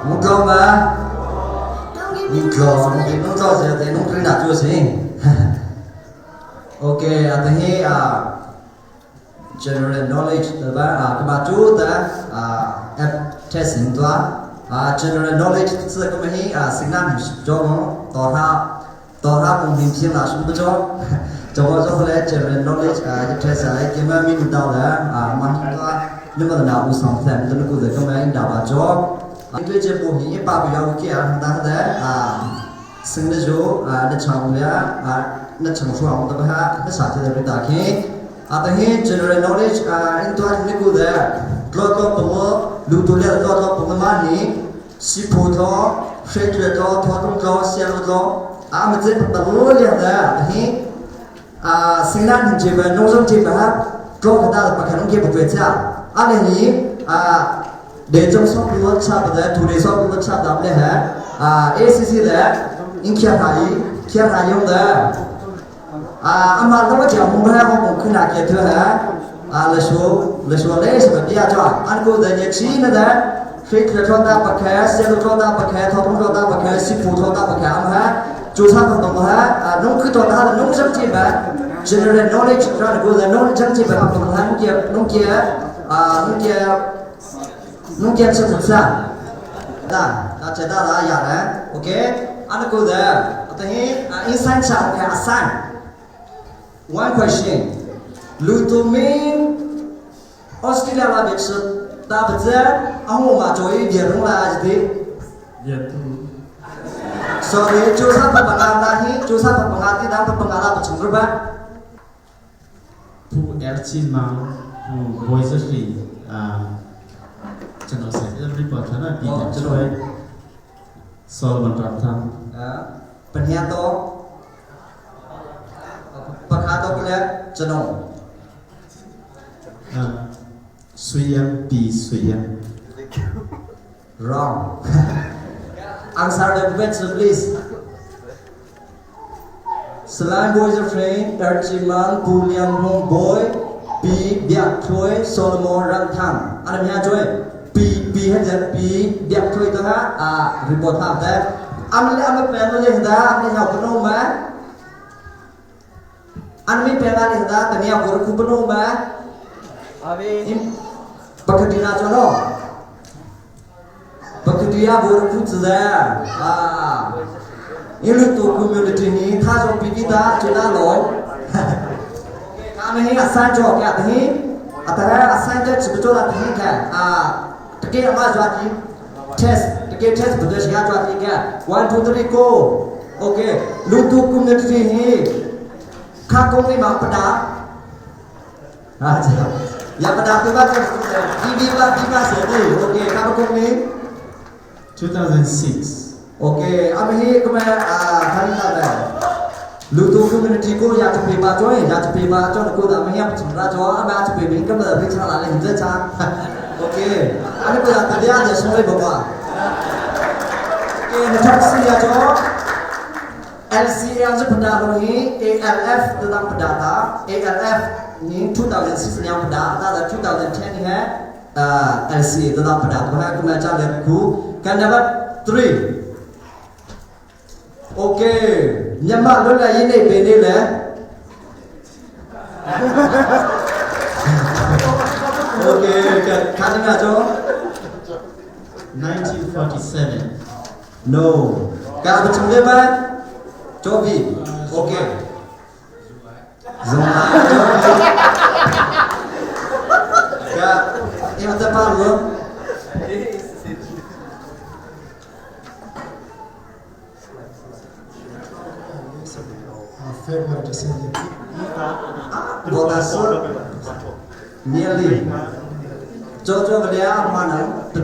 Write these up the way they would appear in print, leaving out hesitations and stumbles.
Mutlo ma? Mutlo, mutlo se te nung kri na chu si. Okay, at hi a general knowledge te ba a kama chu ta a app test in tua a general knowledge tse kama hi a signal jo mo to tha to tha mung him thiang la sum jo jo mo jo le general knowledge a test a ke ma min daw la a ma hi tua ni ma na u sang sam to ku de kama in da ba jo 对这部分一把不要给啊，但是啊，生的时候啊，那长了啊，那成熟啊，我们哈，那啥子的打开啊，等于 general knowledge 啊，in 多那个的，多多不我，路多了多多不我嘛呢，西葡萄、水果多、桃东多、香露多，啊，么这不多了的，等于啊，生那你这边农村这边多个大的不可能给不对家，啊，那你啊。ဒေဂျုံဆော့ပလောချာပဒထူရေဆော့ပလောချာဒမ်လေဟအာ ACC လေအင်ချာဟာီချာဟာယုံဒအာအမလောချာမုံရာမုံခနာကေထဟာအာလရှောလရှောလေစမပြာချာအန်ကိုဒညချီနဒဖိခရထောတာပခဲဆေလထောတာပခဲထောထုံထောတာပခဲစီဖူထောတာပခဲအမဟာကျိုးစားတော့ဟာနုံခတောတာနုံစပ်ချေဘ general knowledge ရကိုဒနုံချမ်ချေဘဟာနုံကေနုံကေအာနုံကေနုံကေချက်စဒါဒါချက်တာလာရတယ် okay အနကိုဒအတဟင် inside ချာ okay assign one question လူတူမင်း Australia လာဘက်စတာပဇာအဟိုမှာကြိုရေးပြေလုံးလာတဲ့ ရတူ Sorry, ကျိုးစားပပငါတာဟိကျိုးစားပပငါတိတာပပငါလာပချုံရပါ ပူအယ်ချီမောင်ပူဘွိုင်ဇရီအာကျွန်တော်ဆက် report ထားတာပြီးတယ်ကျွန်တော်ဆောလမန်ရမ်သမ် အာပညာတော့ပခါတော့ကလည်းကျွန်တော် အာဆွေယမ်ပီဆွေယမ် wrong answer the question please Salam boys of train Erchiman Puliang Hong boy P Biak Choi Solomon Ramthang အရမြကျွဲ P P ဟဲ့ P ビက်ထွေတော့ဟာအာ report ထားတဲ့အမလေးအမပန်လို့လေဒါအမလေးဟောက်ကနိုမအန်မီပန်လာလေဒါတနည်းကိုခုပနိုမ Abi. ပကတိနာကျော်တော့ပကတိယဘောခုဇာအာအင်းလူတူ community နီသာကြောပိပိတာကျလာလောကာမဟိအစန်ကြောကတဲ့ အတရအစန်တဲ့ချစ်တော်လာတဲ့ကအာတကယ်အမဇွာတီ test တကယ် test ဘယ်ရှိရကြွားတီက1 2 3 go okay လူတူ community ဟိခါကုန်းနေမှာပဒါဟာချာရပဒါပြပါတော့ဒီဒီပါဒီပါစေဒီ okay ခါကုန်းနေ 2006 Okay, အမေကမအာခန္ဓာပဲလူတူ community ကိုရချပေပါကြောရချပေပါကြောကိုဒါမယပချရာကြောအမချပေဘင်ကမဖိချလာလေဟင်ချာ Okay, အဲ့ဒါကတရားတဲ့ဆုံးလေးဘော Okay, နထစီရကြော LCL စပဒါလို့ဟင် ALF တဒပဒါတာ ALF နင်း2006ညပဒါတာ2010ဟဲ့အာ LCA တဒပဒါဘာကမချတဲ့ခုကန်နံပါတ်3 Okay မြန်မာလွတ်လပ်ရေးနေ့ပင်နေလေ Okay ခါတင်ကြတော့ 1947 No ကာပချုံလေးပါကြောပြီ Okay ဇွန်လာကြောပြီကာအင်တပါလို့ February, December. ဘောဒါဆော nearly ကြောကြောကလေးအမှန်1900 45.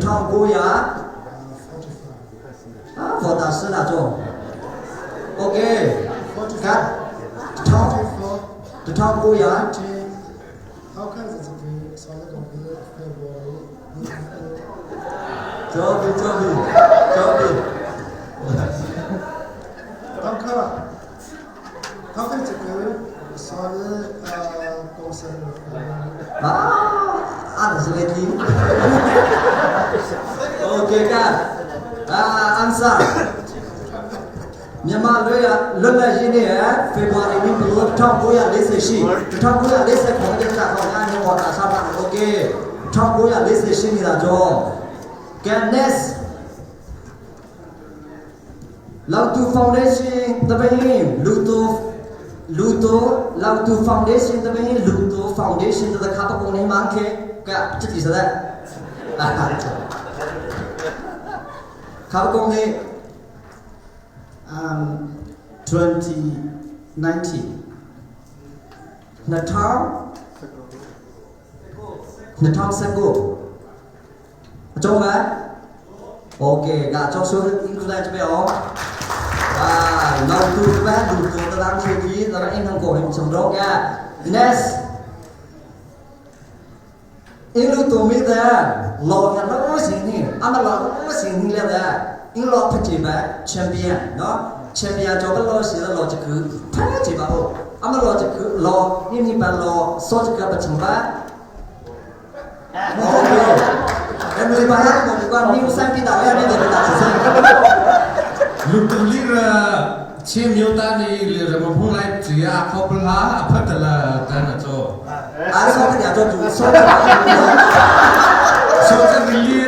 အာဘောဒါဆောနာကြော Okay က 44. 1900 19. How can it be solid on the February? ကြောပြီကြောပြီကြောပြီ How can how can it be solid concern February? အာအဲ့ဒါစလေကြီး Okay က Answer မြန်မာလွေလွတ်လပ်ရေးနေ့ဖေဖော်ဝါရီနေ့ဘလို့1948 1949တဲ့စာခေါင်းများဟောတာဆာပါโอเค1948နေတာကြော Ganes လောက်တူ Foundation တပင်းလူတူလူတူလောက်တူ Foundation တပင်းလူတူ Foundation တခါပကုံနေမန်ခေကချစ်တီစတဲ့ခါပကုံနေ 2019 2019အကျုံးမယ်โอเคကအကျုံးဆိုအင်္ဂလိပ်ပဲအောင်အာလောက်တူပဲလူတူတန်းချီကြီးဒါအင်ဟန်ကိုဟင်စံတော့က next အင်လူတူမီတဲ့လောကလောစင်းနေအမလောစင်းနေလေတဲ့အင်လောဖချေပဲချန်ပီယံနော်ချန်ပီယံကြောဘလောစီလောချကူဖချေပါဟုတ်အမလောချကူလောနိနိပါလောစောချကပချံပါโอเคเอ็มลีบาร์บอกว่านิวซันพี่ดาวเนี่ยเดี๋ยวไปตัดสิน လူတူလီရချင်းမျိုးသားနေလေရမဖုန်လိုက်ကြရခေါပလာအဖတ်တလာတန်းတော့ 啊，说这两做主，说这 ဆိုချလီရ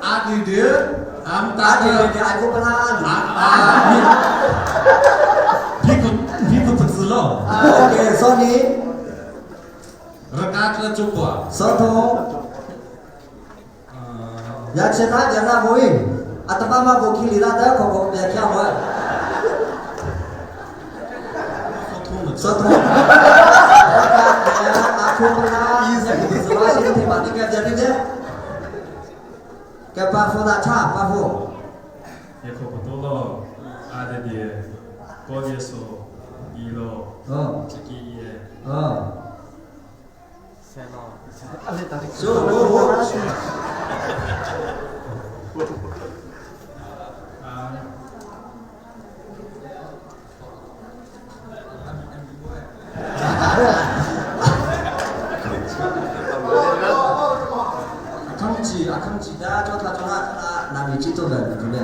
အာဒီဒီအမ်တာ 打这个爱国不拉 အာအာဘီကိုဘီကိုပစလော โอเค 说你 ရကာတလချုကွာ 说通，也其他人那不会，啊，他妈妈不去里那得可可别跳我，说通，阿库不拉，是吧？现在把那个这这这，给巴夫那差巴夫，也可不多了，阿的的，高耶稣，伊罗，嗯这个也，嗯，说我我。 啊，康吉啊，康吉的，叫他叫他他哪里去做的，对不对？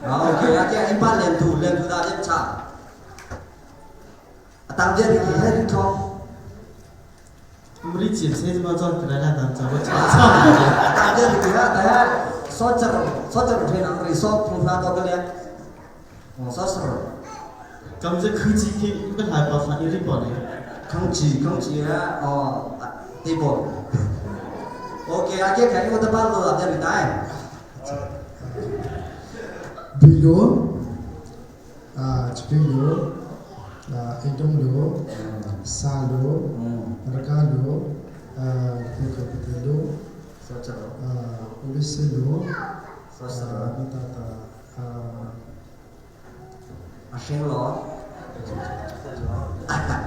啊，OK，啊，这一般连图连图大点差，啊，当这里还是通， မရိချေစေမကြောတရလာတန်ချောချော 当这里啊，等下说这说这天啷个说普通到个咧，哦，说是 ကမ်ဇခူချီခိဘလာပါဖာအီရီပေါ်နေ 康吉康吉啊，哦，对不？OK，啊，这看我的把路啊，这里带。 ဘီလိုအာချပီလိုအာအင်တုံလိုစာလို 嗯， ရကာလိုအာခုကပတေလို 说这， အာပူလစ်လို 说 အာ 是， မတာတာအာ 啊，生了。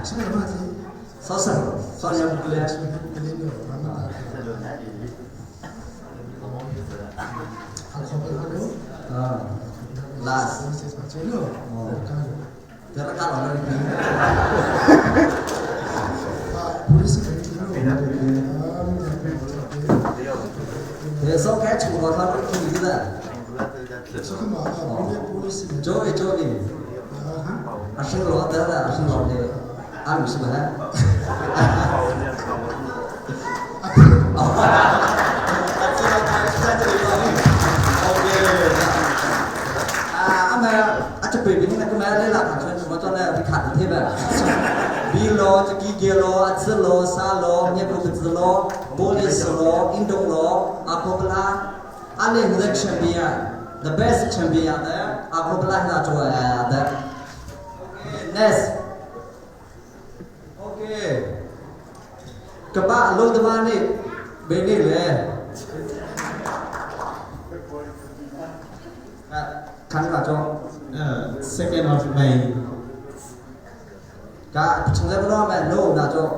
စမမတိ 说是，说两个咧。 ကလေးလိုမတာတာအခေါ်ပလို 啊，last， စစ်ပါချေလိုရကာလို 这个干了那个。 အာပူလစ်ကလေးလိုအာမ 也少开除了他们体的， စကမအာပူလစ် 这位这位， အာဟာ 啊，生老得了，生老的，啊，五十万。哦，知道他在这里了。OK。啊，阿妹，啊，这北边那个买来了，他穿什么装呢？被卡的特别。ဘီလောတကီကေလောအချလောဆာလောမြက်ကုကဇလောဘိုလီဆလောအင်ဒုံလောအဖောပလာအလေဟဒချန်ပီယံ the best champion တဲ့အဖောပလာနာကျော်ရတဲ့ Okay next Okay ကပအလုံးသမားနေဘယ်နေလဲအခန်းကတော့ second of May ကချုံလည်းဘလို့မဲ့လို့နာတော့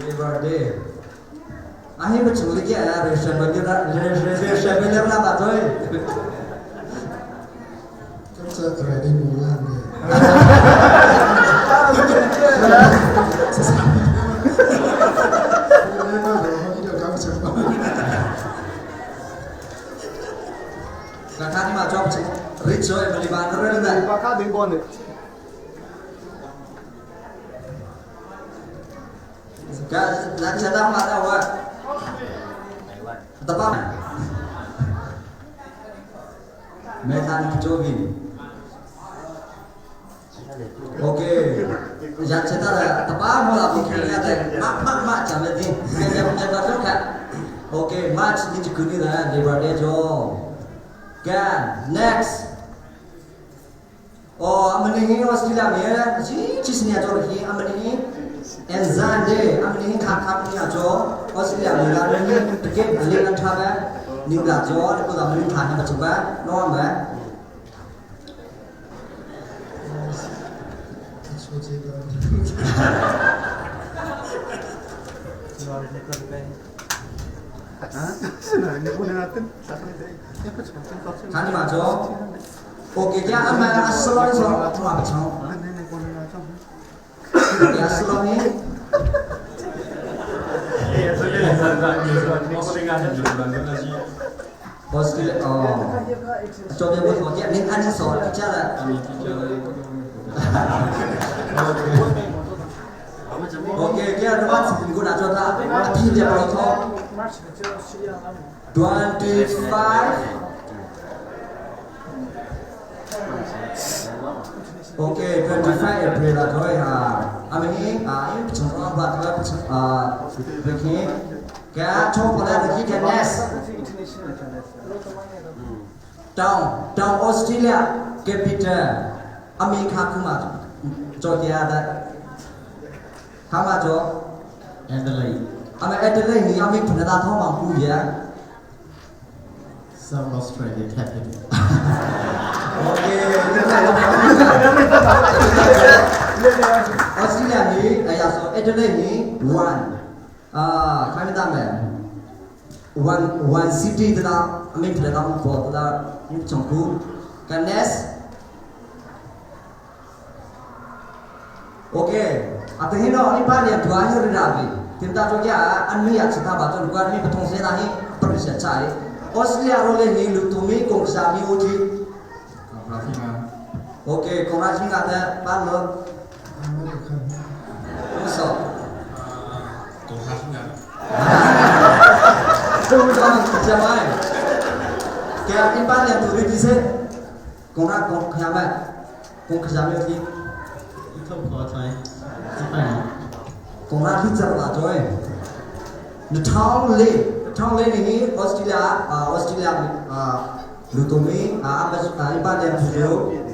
Labor Day အဟိမချုံလေးကရရှဘလရာရရှဘလရာပါတော့ ကမ်ချာ ready မူလာနေ Liban rel na. Ka lan cha dang ma ta wa. Tapa. Me than Jovin. Okay. Yan cha ta tapa mo la bu khe ya ta ma ma ma cha me din. Ke ya ya ba ka. Okay, March ni chukuni la Labor Day jo. Kan next. Oh, amani hi Australia me chi chi snia jo hi amani hi enzyme de amani hi kha kha ni jo Australia me la ni ticket le lan tha ba ni la jo ko da mani tha na ba chu ba no ma 说这个。 ခါနေမှာကြော Okay ကြအမအစလောဆိုတော့မှာချောင်းဒီအစလောနေ Australia အော်ကြော်ပြဖို့ကြနင်းအနည်းစောကြတာ Okay ကြတော့ဒီကိုလာကြောတာအဖြစ်ကြတော့25 Okay 25 April လာတော့ဟာအမင်းအာအင်းချောင်းဘာတော့အာဘခင်ကဲချောပလာတကြီးကနက်တောင်တောင်ဩစတြေးလျ capital အမေခါကူမာကြောကြရတဲ့ခါမကြော Adelaide အမေ Adelaide နီအမေဖနတာထောင်းမှာကူရ South Australia capital. Okay ဩစတြေးလျနီအရာဆို Adelaide နီ1အာခိုင်းတာမယ် one one city တတာအမေဖနတာဘောတတာချုံကူကန်နက် Okay အတဟိနောအနိပါလျဒွာရရပြီတင်တာတော့ကြအနိယစတာဘာတော့ကွာနိပထုံစေတာဟိပရိစချာလေဩစတြေးလျရောလေနီလူတူမီကုန်စာမီအိုတီ Okay ကွန်ရာချင်းကတဲ့ပါလို့ဘုဆော ကုန်ခါချင်းက တူတော့ကြမိုင်းကဲအင်ပါလျတူရီဒီစေကွန်ရာကွန်ခရမကွန်ခရမီတီ ထုတ်ခေါ်ထိုင်ဒီပိုင်း ကွန်ရာလိချလာကြွယ်2004 2004နေဩစတြေးလျဩစတြေးလျအာလူတူမီအာအမအင်ပါလျတူရီ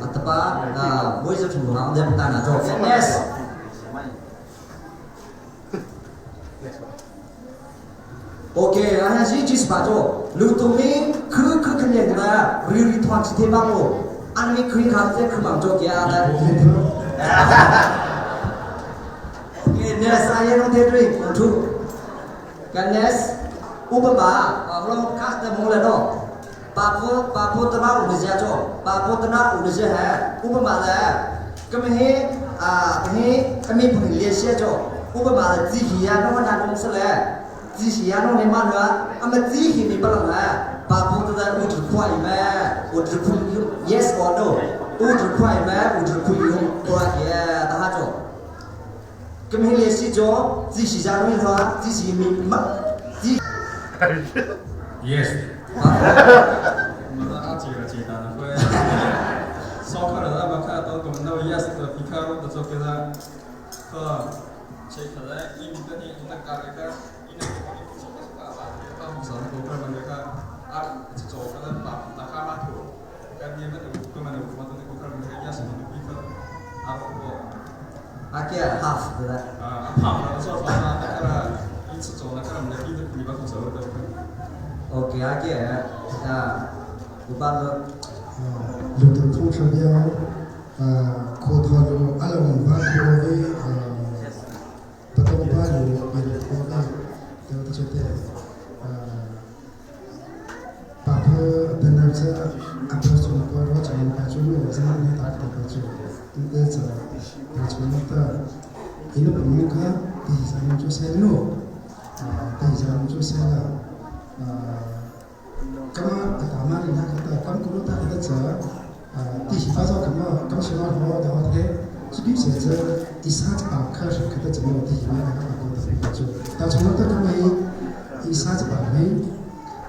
အတပါအာဘွေးစထုံလောင်းတဲ့ပတာနာတော့ yes Okay အဟရှိချစ်ပါတော့လူတူမီခရခခနေကရီရီထွန်ချစ်တဲ့ဘာမိုအန်မီခရီခါတဲ့ခမကြောကြရတဲ့ Okay နေဆိုင်ရတဲ့တွေထူကန်နက်ဥပမာဘလောကတ်တဲ့မလဲတော့ပါဖို့ပါဖို့တနာဥဒကြကြောပါဖို့တနာဥဒကြဟဲဥပမာလဲကမဟေအာဟေအမေဖုန်လေရှေကြောဥပမာဇီဟီယာနောနာနုံဆလဲဇီဟီယာနောနေမနွာအမဇီဟီမီပလငါပါဖို့တနာဥဒခွိုင်မဲဥဒခု yes or no ဥဒခွိုင်မဲဥဒခုယုံတော့ရတာဟာကြော ကမဟလေစီကြောဇီစီဇာနွေထွာဇီစီမီမဇီ Yes 我阿姐个简单的会，烧烤了，那么看到我们那 yes 的皮卡的做给他，个，这可能一米的你那个那个，一那个一做个啥啥，到上个个嘛那个，啊，做个那把那卡马图，跟你们个嘛那个嘛那个个那个 yes 的皮卡，啊不过。 အကဲ half တဲ့ 啊，胖了做饭那个一次做那个我们的比你把做的。 Okay အကဲအာဥပမာ လူတို့ထုံးချပြောအာခိုထောလိုအလုံးဘာခိုဝေအာပတောပါလိုဘယ်ခိုဝေတော့တချက်တဲ့အာပါဖတနချအပေါ်ဆုံးပေါ်တော့ကျွန်တော်ကကျလို့ဇာနေတာတော့ကျဒီတဲ့ချာကျွန်တော်တော့ဒီလိုမျိုးကဒီစာမျိုးကျဆဲလို့ဒီစာမျိုးကျဆဲလာအာကမအတမရိနာကတကံကုလတာကတချာ第十八章，那么刚才我说的话，这边写着第三十八课是可得怎么第一面那个的就，但从那个没第三十八没，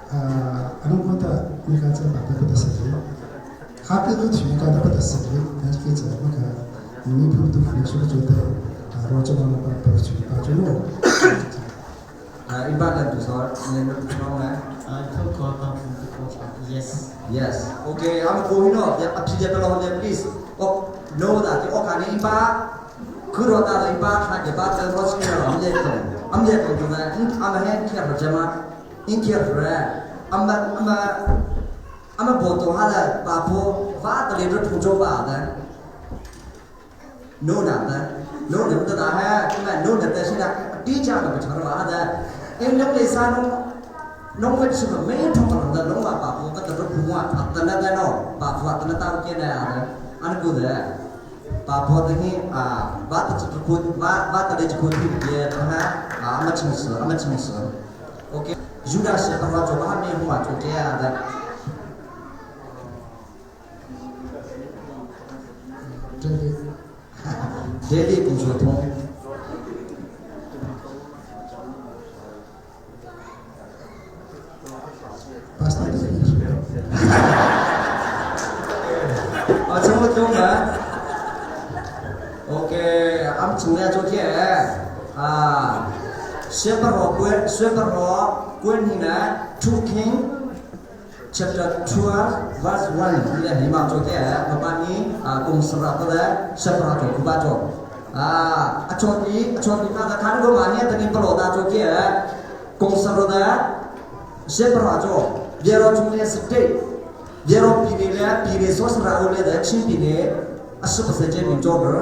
阿龙觉得你看这把的不得实力，他别都体育搞得不得实力，但是非常那个你们普通可能是觉得啊，罗这帮那个不去把就弄。 အင်ပါတန်တူဆိုနေလို့ပြောမယ် ထုတ်ခေါ်တော့ yes. Yes. Okay, I'm going on. အဖြစ်ပြလို့ please. Oh, no that okay နေပါခုရတာလေပါခါကြပါတဲ့ရောစကေအမ်လေတော့အမ်လေတော့ဒီအမ်ဟဲခေရဂျမအင်ခေရအမ်အမ်အမ်ဘောတော့ဟာလာပါဖို့ဝါတလေတော့ထူကြောပါတဲ့ no နာတဲ့ no နေမတဟဲ့မ no နေတဲ့ရှိတာတီးကြတော့ချောတော့ဟာတဲ့အင်းလုံးလေးစားလုံးလုံးဝချမမေးထုံတော့လုံးဝပါဖို့ကတော့ဖူဝါတနတဲ့နော်ပါဖို့တနတောက်ကျနေရတယ်အန်ကူတဲ့ပါဖို့တည်းအာဘာတချခုဘာဘာတတဲ့ခုတိပြေတော့ဟာအမချင်းစအမချင်းစ Okay ယူဒါရှေတော့ကြောဘာမေဟွာချိုကျရတဲ့ 这里 daily 工作通 巴斯的艺术。 အချုံတုံးပါ Okay အမ်ချုံရချိုကျအာရှေဘရောကွဲရှေဘရောကွဲနိနာ2 King chapter 12 verse 1 นี่แหละมาโจแก่ประมาณนี้อ่ากงสระก็แล้วเชฟราโจคุบาโจอ่าอชอตีอชอตีมาตะคันก็มาเนี่ยตอนนี้ปลอดาโจแก่กงสระดาเชฟราโจเยโรจุเนี่ยสเตเยโรปีนี่แหละปีนี่โซสระโอเลดชินปีนี่อสุปเสเจมิโจเบอ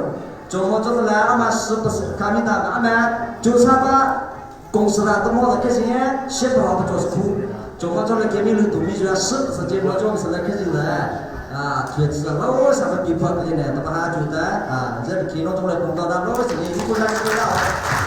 โจโมโจแล้วอามาสุปเสคามิตาอามาจูซาบะกงสระตมอดแค่เนี้ยเชฟราโจสคู中国做了革命路都没说是是这么做是来开始来啊，确实老什么比破的呢，他把他觉得啊，这个开了中来工作的老是你过来过来。